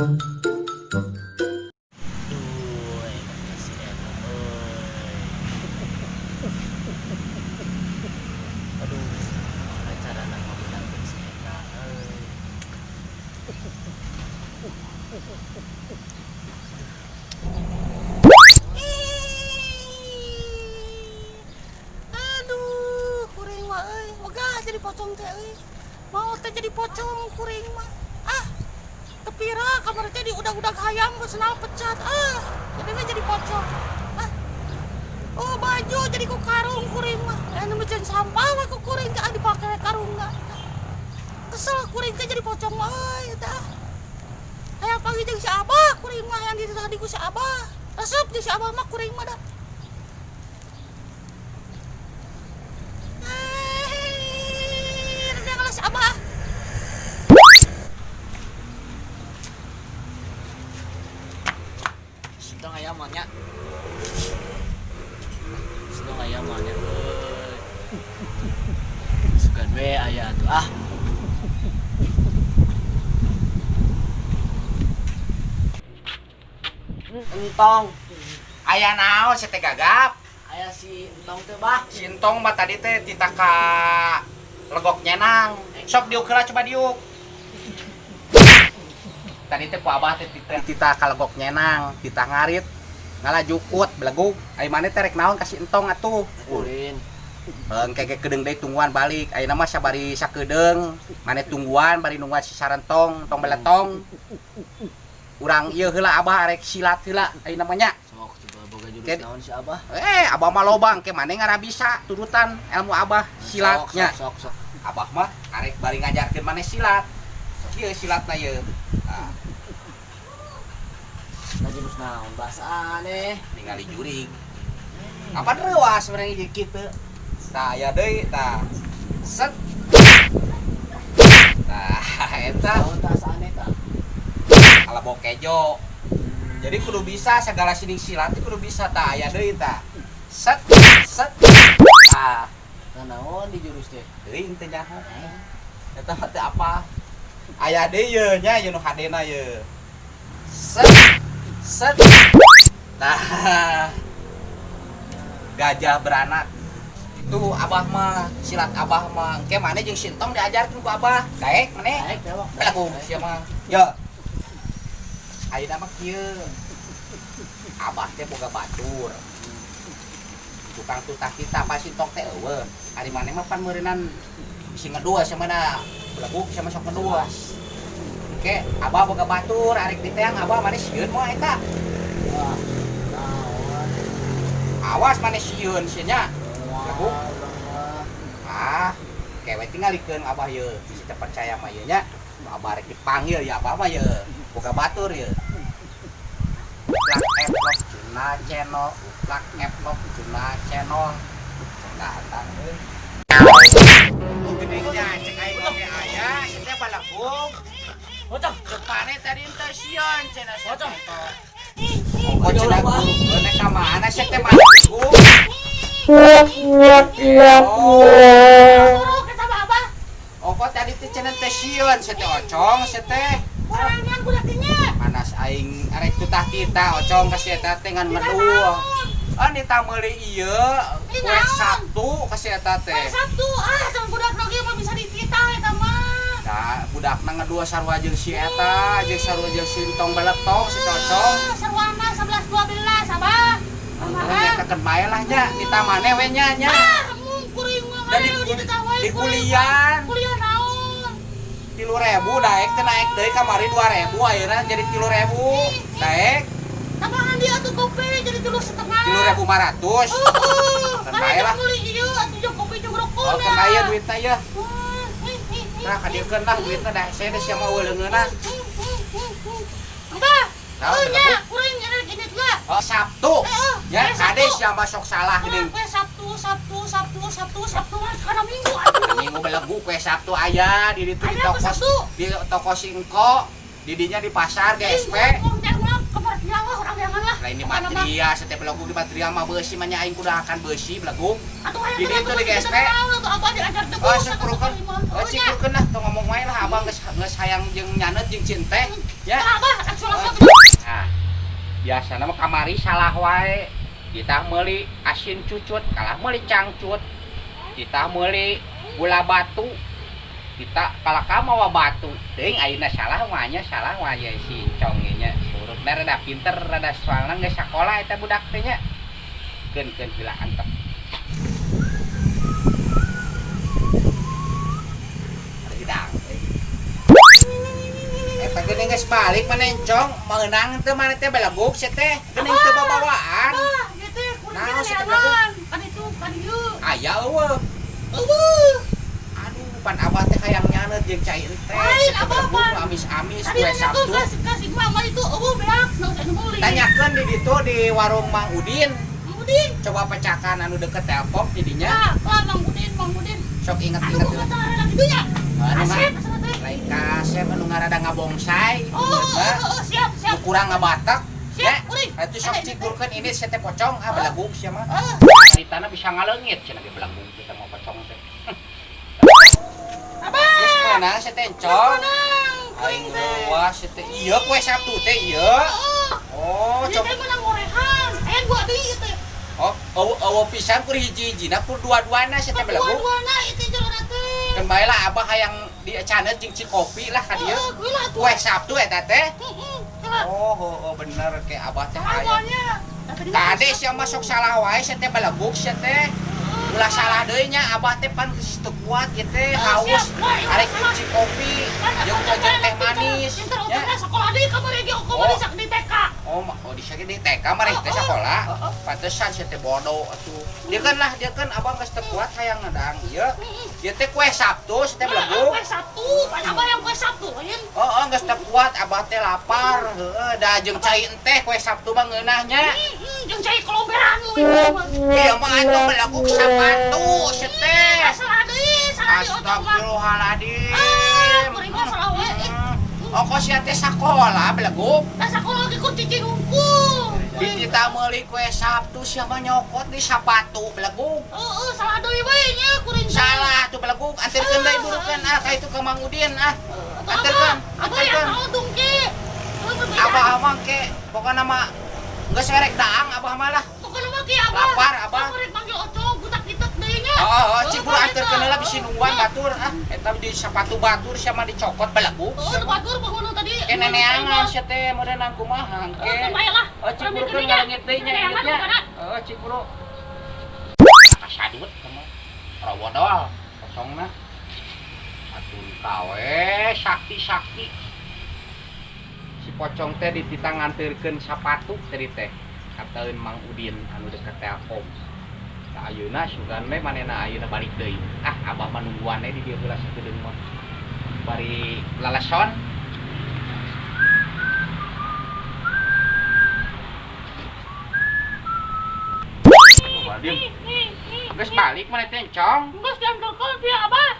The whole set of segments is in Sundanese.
Duh, enak si eta euy. Aduh, kumaha carana ngabeunangkeun si eta euy. Aduh, kuring mah euy, megah jadi pocong teh euy. Mau teh jadi pocong kuring mah. Ah, tepira kamar teh diudag-udag hayam sendal pecat. Ah, jadinya jadi pocong. Ah. Oh, baju jadi ku karung kuring mah. Eh, nu meuceun sampah mah ku kuring teh, ah, dipake karungna. Kesel kuring teh jadi pocong mah euy eta. Hayang panggil jeung si Abah kuring mah, yang ditadi ku si Abah. Resep jeung si Abah mah kuring mah dah. Eh, udah ngalah si Abah. Sedang aya mah nya. Sedang aya mah nya euy. Sugan we aya atuh ah. Entong. Aya naon sia teh gagap? Aya si Entong teh, Bah. Si Entong mah tadi teh tita ka legok nyenang. Sok diuk heula, coba diuk. Tadi teh ku abah teh tita ka legok nyenang, tita ngarit, ngala jukut belegug. Ai maneh teh rek naon ka si Entong atuh? Ulin. Engke ge kedeung deui tungguan balik. Ayeuna mah sabari sakedeung, maneh tungguan bari nungguan si sarentong, tong beletong. Urang ieu heula, abah arek silat heula ayeuna mah nya. Sok coba boga jurus Jadi- naon si Abah? Eh, abah mah loba, engke maneh ngara bisa turutan ilmu abah silatnya. Sok sok sok. Abah mah arek bari ngajarkeun maneh silat. Ieu silatna ieu. Nah, Nah, jurus naon bahasa aneh. Ningali jurig. Kapan reuas sebenarnya ieu kitu? Tah, aya deui tah. Set. Tah, eta Naon tah asa aneh tah? Ala bokejo. Jadi kudu bisa segala sining silat teh kudu bisa tah, aya deui tah. Set set. Tah, Nah, naon di jurus teh? Teuing teh nyaho. Eta mah teu apa. Aya deui ye nya, ieu nu hadena ye. Set set. Tah. Gajah beranak. Itu abah mah, silat abah mah. Engke maneh jeung si Entong diajarkeun ku abah. Daek maneh? Daek dewek. Belagu sia mah. Yo. Ayeuna mah kieu. Abah teh boga batur. Tukang tutah kita pas si Entong teh eueuh. Ari maneh mah pan meureunan bisi ngedua sia mana belegug sia mah sok ngedua. Oke, abah boga batur arek diteang abah, maneh sieun moal eta? Wah, naon? Awas maneh sieun sia nya. Belegug. Wah, urang mah. Ah, kewe tingalikeun abah ye, bisi teu percaya mah ieu nya. Abah rek dipanggil ya abah mah ye. Boga batur ye. Uplak eplok cuna channel, uplak eplok cuna channel. Datang euy. Gedenya cek aing oge aya, sia teh balagug. Pocong. Cek maneh tadi teu sieun cenah sia Pocong. teh. Kok cenah guru ka mana sia teh balagug? Oh. Turu kita mah Abah. Oh, kok tadi teh cenah teh sieun sia teh, ocong sia teh. Kurangan budak nya. Panas aing arek tutah tita ocong ka si eta teh ngan Tita ngedul. naon? Ah, nita meuli ieu Ih, poe naon? Sabtu ka si eta Poe teh. Sabtu, ah, jangan budak lagi mah bisa dititah eta mah. Nah, budakna ngedua sarua jeung si eta, jeung sarua jeung si Entong beletong si ocong. Ah, sarwana 11 12 Abah. Untung eta keun bae lah nya, nita maneh we nya nya. Ah, mung kuring mah Da di, ayo dititah wae di kuring. kulian Kuliah naon? 3.000 daek teh, naik deui kamari 2.000, ayeuna jadi 3.000 daek. Tambahan dia atuh gope jadi 3,5. 3.500. Oh, oh. Keun Mana bae lah. jeung meuli ieu atuh jeung kopi jeung rokok. Oh, keun bae ya duitna ye. Wah, ih, ih, ih. Nah, kadiekeun lah duitna dah saya teh sia mah leungeunna. Abah, Naon, oh nya, belegug? kuring erek ini lah. Oh, Sabtu. Eh, oh, Ya, eh, kade Sabtu. sia mah sok salah geuning. Kue Sabtu, Sabtu, Sabtu, Sabtu, Sabtu, karena Minggu atuh. Minggu belegu kue Sabtu aya di ditu di Aya toko kue Sabtu. Di toko Singko, di dinya di pasar GSP. Lain di Matria, setiap belegu di Matria mah beusi mah nya, aing kudu akan beusi belegu. Di ditu di GSP. Oh, cikrukeun. Oh, cikrukeun lah, tong ngomong wae lah, abang geus geus hayang jeung nyaneut jeung cinte. Ya. Abah, sholat. Nah, biasana mah kamari salah wae. Kita meuli asin cucut, kalah meuli cangcut. Kita meuli gula batu. Kita kalah ka mawa batu. Teuing ayeuna salah mah nya, salah mah nya si Encong nya. Surutna rada pinter, rada soalna geus sakola eta budak teh nya. Keun-keun heula antep. Hidang. Eta geuning geus balik maneh Encong, meunang teu maneh teh beleguk sia teh. Geuning teu babawaan. Abah, ieu teh kuring Naon teh sih teh neangan. Kan itu kan ieu. Aya eueuh. Eueuh. Aduh, pan abah teh hayang nyaneut jeung cai teh. Lain, abah, pan. Amis-amis Tadi kue nanyakeun Sabtu. ka si mama itu eueuh beak, naon anu meuli. Tanyakeun di ditu di warung Mang Udin. Mang Udin. Coba pecakan anu deket Telkom jadinya. Nah, lah Mang Udin, Mang Udin. Sok Aduh, inget-inget. kok rada kitu nya? Anu Asep, asep teh. Lain kasep anu ngarada ngabongsai. Oh, oh, oh, siap, siap. Nu kurang ngabatak. Siap, kuring. Atuh sok cikurkeun ini sia teh pocong, ah beleguk sia mah. Eh, Di tanah bisa ngaleungit cenah ge beleguk kita mau pocong teh. Abah. Geus meunang sia teh Encong. Menang, kuring Aing teh. wah sia teh ieu kue Sabtu teh ieu. Heeh. Oh, Ini coba teh menang gorengan. Aya dua deui ieu teh. Oh, eueuh pisan kur hiji-hijina kur dua-duana sia teh beleguk. Dua-duana ieu teh jerona teh. Keun bae lah abah hayang dicaneut jeung cikopi lah ka dieu. Heeh, kuy lah atuh. Kue Sabtu eta teh. Heeh, salah. Oh, oh, oh bener ke abah teh hayang. Awalnya. Kade sia mah sok salah wae sia teh beleguk sia teh. Ulah salah deui nya abah teh pan geus teu kuat ieu teh haus. Arek cikopi jeung jeung teh manis. Pinter Ya. otakna sekolah deui kamari ge kamari sak di TK. Oh, oh di sakit di TK mah teh sekolah. Pantesan sia teh bodoh atuh. Dia kan lah, dia kan abah geus teu kuat hayang ngadaang ieu. Ieu teh kue Sabtu sia teh beleguk. Kue Sabtu, pan abah yang kue Sabtu lain. Oh, oh geus teu kuat abah teh lapar. Heeh, da jeung cai enteh kue Sabtu mah ngeunah nya. Jeung cai kelomberan lu ieu mah. Ieu mah atuh beleguk sapatu sia teh. Salah deui, salah deui otak mah. Astagfirullahaladzim. Ah, kuring mah salah we. Oh, kok sia teh sakola beleguk? Da sakola ge kur cicing hungkul. Ditita meuli kue Sabtu sia mah nyokot di sapatu beleguk. Heeh, salah deui we nya kuring teh. Salah tuh beleguk, anterkeun deui burukeun ah ka itu ka Mang Udin ah. Anterkeun, Abah yang anterkeun. tahu dong ke. Abah amang ke, pokona mah geus werek daang abah mah lah. Pokona mah ke abah. Lapar abah. Abah rek manggil Ocong, butak kitek deui nya. Oh, oh, cik buru anterkeun heula bisi nungguan batur ah. Eta di sapatu batur sia mah dicokot beleguk. Oh, batur pokona tadi. Ke neneangan sia teh meureunang kumaha Oh, ke. bae lah. Oh, cik buru keun ngaleungit deui nya inget nya. Oh, cik buru. Kasadut kumaha. Rawodol kosongna. Atuh kawe sakti-sakti. Si pocong teh dititah nganterkeun sapatu tadi teh. Kataeun Mang Udin anu deket Telkom. Tah ayeuna sugan we manehna ayeuna balik deui. Ah, abah mah nungguan we di dieu heula sakedeung mah. Bari laleson. Geus balik maneh teh Encong. Geus diantarkeun dia abah.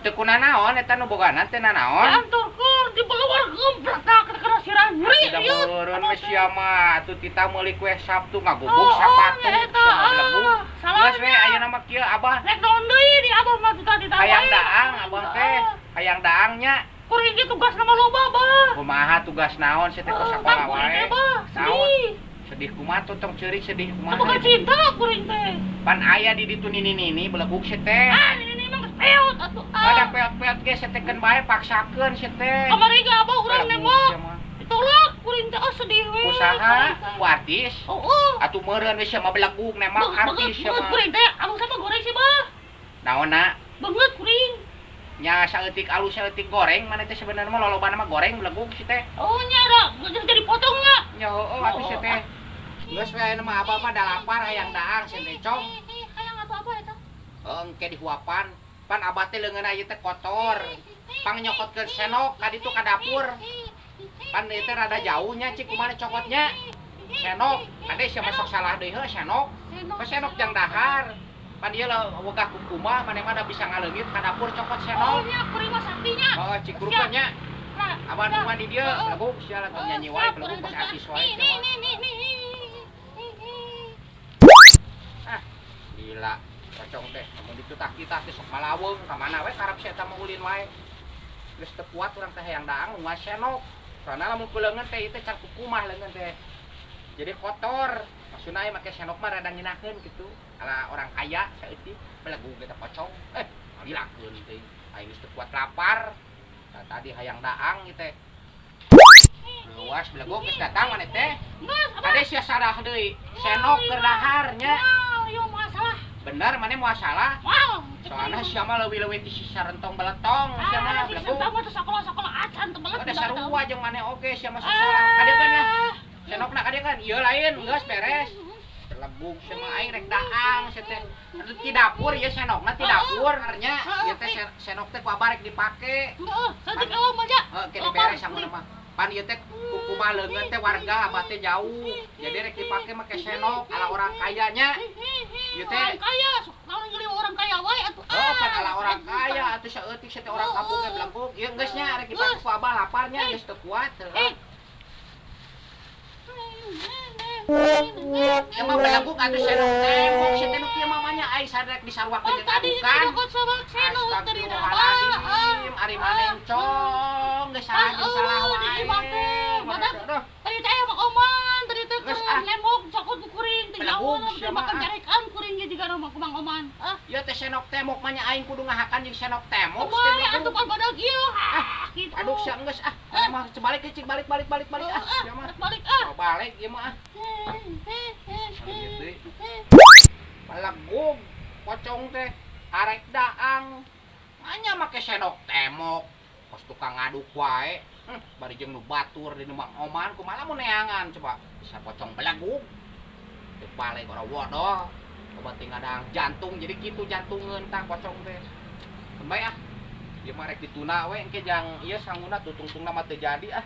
Teu kunanaon eta nu bogana teh nanaon? Diantarkeun di beluar gemplak kana sirah nyeri Tidak ieu. meureun we sia mah atuh titah meuli kue Sabtu ngagubuk sapatu Oh, eta, sia mah beleguk. ah, salah Geus we ayeuna mah kieu abah Rek naon deui di abah mah teh tadi hayang daang abah teh, hayang daangnya. Kuring ge tugas nama loba abah. Kumaha tugas naon sia teh kok sakola wae. Naon? Sedih. Sedih kumaha tuh tong ceurik sedih kumaha. Boga cinta kuring teh. Pan aya di ditu nini-nini beleguk sia teh. Ah, nini mah geus peot atuh. Ada peot-peot ge sia teh keun bae paksakeun sia teh. Kamari ge abah urang Beleguk nembak. sia mah. Ditolak kuring teh oh sedih we. Usaha ku artis. Oh, oh. Atuh meureun we sia mah beleguk nembak artis sia Banget mah. kuring teh alus sama goreng sih bah. Naonna? Banget kuring. Nya saeutik alus saeutik goreng mana teh sebenarnya mah lolobana mah goreng beleguk si teh. Oh nya da, geus jadi potongnya. Nya heueuh atuh si teh. Geus we ayeuna mah abah mah da lapar hayang daang si teh Cong. Hayang atuh abah eta. Heuh engke dihuapan. Pan abah teh leungeun ieu teh kotor. Pang nyokotkeun senok ka ditu ka dapur. Pan ieu teh rada jauh nya cik kumaha cokotnya. Senok, kade sia mah sok salah deui heuh senok. Pas senok jang dahar. Pan ieu lah wegah kumaha maneh mah da bisa ngaleungit ka dapur cokot Oh senok. nya kuring mah saktinya. Oh, cik kurukan nya. Nah, Abah nungguan di dieu, beleguk sia lah tong nyanyi wae, beleguk pas artis wae. Nih nih nih nih. Ah, gila. Pocong teh, lamun ditutah-titah teh sok malaweng ka mana we karep sia eta mah ulin wae. Geus teu kuat urang teh hayang daang nungguan senok. Soalna lamun ku leungeun teh ieu teh can kukumah leungeun teh. Jadi kotor. Maksudna aya make sendok mah rada ngeunaheun kitu. Ala orang kaya saeutik belegug eta pocong. Ngalilakeun teh. Aing geus teu kuat lapar. Nah, tadi hayang daang ieu teh. Luas belegug geus datang maneh teh. Geus, Abah. Kade sia salah deui. Senok keur dahar nya. Moal, ieu moal salah. Bener maneh moal salah. Moal. Soalna sia mah leuwih-leuwih ti si sarentong beletong sia mah Ah, si belegug. sentang mah teu sakola-sakola acan teu belet. Udah sarua jeung maneh oge sia mah salah. Kadiekeun lah. Senokna kadiekeun. Ieu lain geus beres. Belegug sia mah aing rek daang sia teh. Aduh ti dapur ieu senokna ti dapur nya. Ieu teh senok teh ku abah rek dipake. Heeh, saeutik eueuh mah ja. Heuh, ke beres sama mah. Pan ieu teh kukumah leungeun teh warga abah teh jauh. Jadi rek dipake make senok ala orang kaya nya. Ieu teh Orang kaya, sok naon geuli orang kaya wae atuh. Oh, pan ala orang kaya atuh saeutik sia teh orang kampung ge belegug. Ieu geus nya rek dipake ku abah laparnya geus teu kuat. Eh. Emang belegug atuh senok tembok sia teh nu kieu mamanya ai sadrek disaruakeun Oh, jeung tadi adukan. itu sama senok tadi dah. Astagfirullahaladzim, ari maneh encong geus salah jeung salah Ah, wae. di imah teh, badak. Aduh, Tadi teh aya Mang Oman, tadi teh Geus, keur ah. nembok cokot ku kuring teh Belegug, nyawa sia mah, makan ah. carekan kuring ge jiga mah ku Mang Oman. Ah, Ieu teh senok temok mah nya aing kudu ngahakan jeung senok temok. kumaha atuh pan badag ieu. Ah, gitu. Aduh sia geus ah. Maneh mah balik cik balik balik balik balik ah. Sia mah. Balik ah. Oh, balik ieu mah ah. Belegug pocong teh arek daang. Hanya make senok temok. Kos tukang ngaduk wae. Bari jeung nu batur di nu Mang Oman kumaha lamun neangan coba. Bisa pocong belegug. Teu balik ora wodoh. Obat teh ngadang jantung jadi kitu jantungeun tah pocong teh. Keun bae ah. Ieu mah rek dituna we engke jang ieu sanguna tutungtungna mah teu jadi ah.